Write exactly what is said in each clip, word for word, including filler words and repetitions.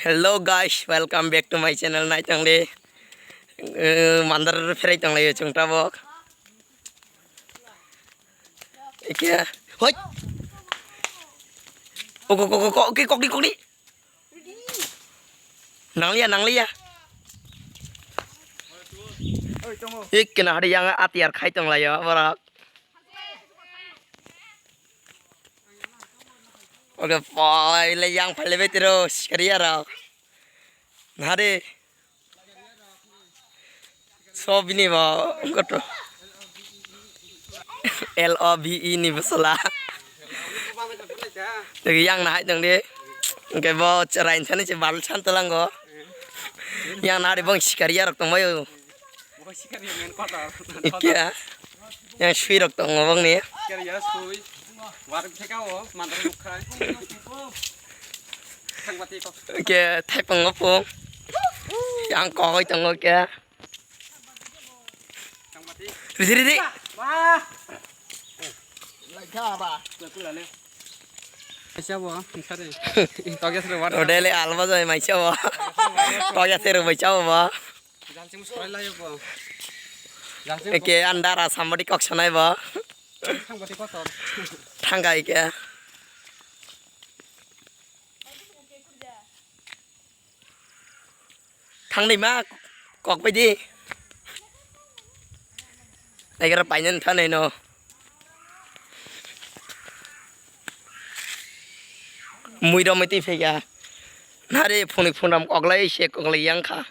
Hello guys, welcome back to my channel. Naitongdi, eh, mandar pherai tonglaio chwng tabok. Ike, hoi. Kok, kok, kok, kok, kok, kok, kok, kok. Nangliya, nangliya. Oi, tamo. Ikkena hari yang atiyar khai tonglaio borok. Oke, poi le yang phale betiro sikariya rok. Nahari. So bini bo goto. L O V E ni bosala. Tegi yang nahai tong de. Oke, bo cherai sani che bal chan talango. Yang nahari bong sikariya rok tongbayo. Ikya. Yang sui rok tongo bongni. Ke thaipung ngopung. Yang kogoi tongo ke. Ridi, ridi. Maisa bo, maisa de. Tokya sero war. Odele alba jai maisa bo. Tokya sero maisa bo. Jalsing mo sorai layo bo. Jalsing mo. Eke andara sambodi kok sanai bo. Thang bati kotor. Thangkai ke. Thangdi ma kok bai di. Naikara paina thani no. Mui rok mui twi phaikha. Nari phunui phunram koklai se koklai yang kha.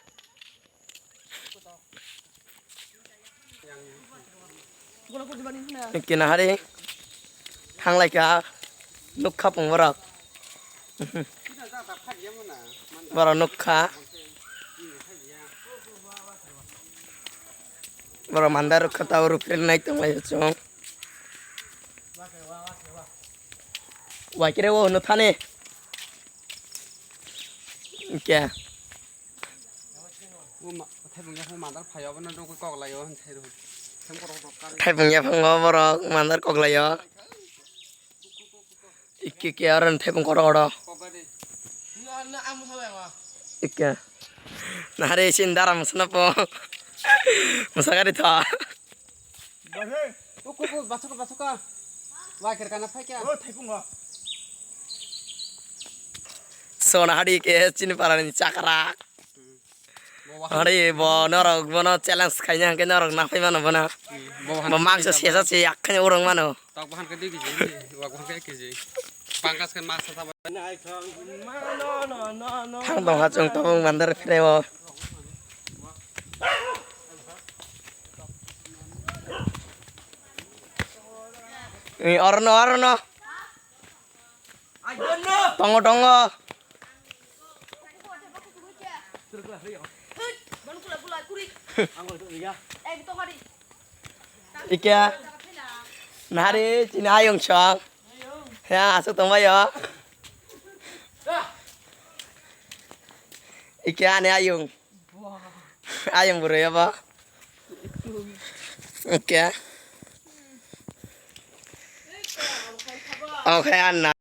Kinahari thanglaikha nukha pung borok. Borok nukha. Borok mandar rukha tao rupre nai tonglai chwng. Waikre o hwnwi thani. Kya? O ma-, thaipung yaphang mandar phaio, abono nugwi kok laio, hwn sai rw. Thaipung yaphang o borok mandar kok laio. Ikki ikki aro thaipung kotor kotor. Ikki. Nahari sin dara musna po. Musagari tha. Uku, uku, basoka, basoka. Wah, kira kana phai kya? Oh, thaipung o. Sona hari ke chini parani chakra. Hari bo norok bono challenge khaina hwnkhe norok naphai mano bono. Bo mangsa sesa se yak khaina urung mano. Tok bahan ke dui kg, wak bahan ke ek kg. Pangkas kan masa sabo. Thang dong ha chwng tabuk mandar phreo. Ni orno, orno. Tongo, tongo. Ikya. Nahari chini ayung chong. Ya, asuk tongbayo. Ikya ani ayung. Ayung bwrwi abo. Ikya. Oke, anna.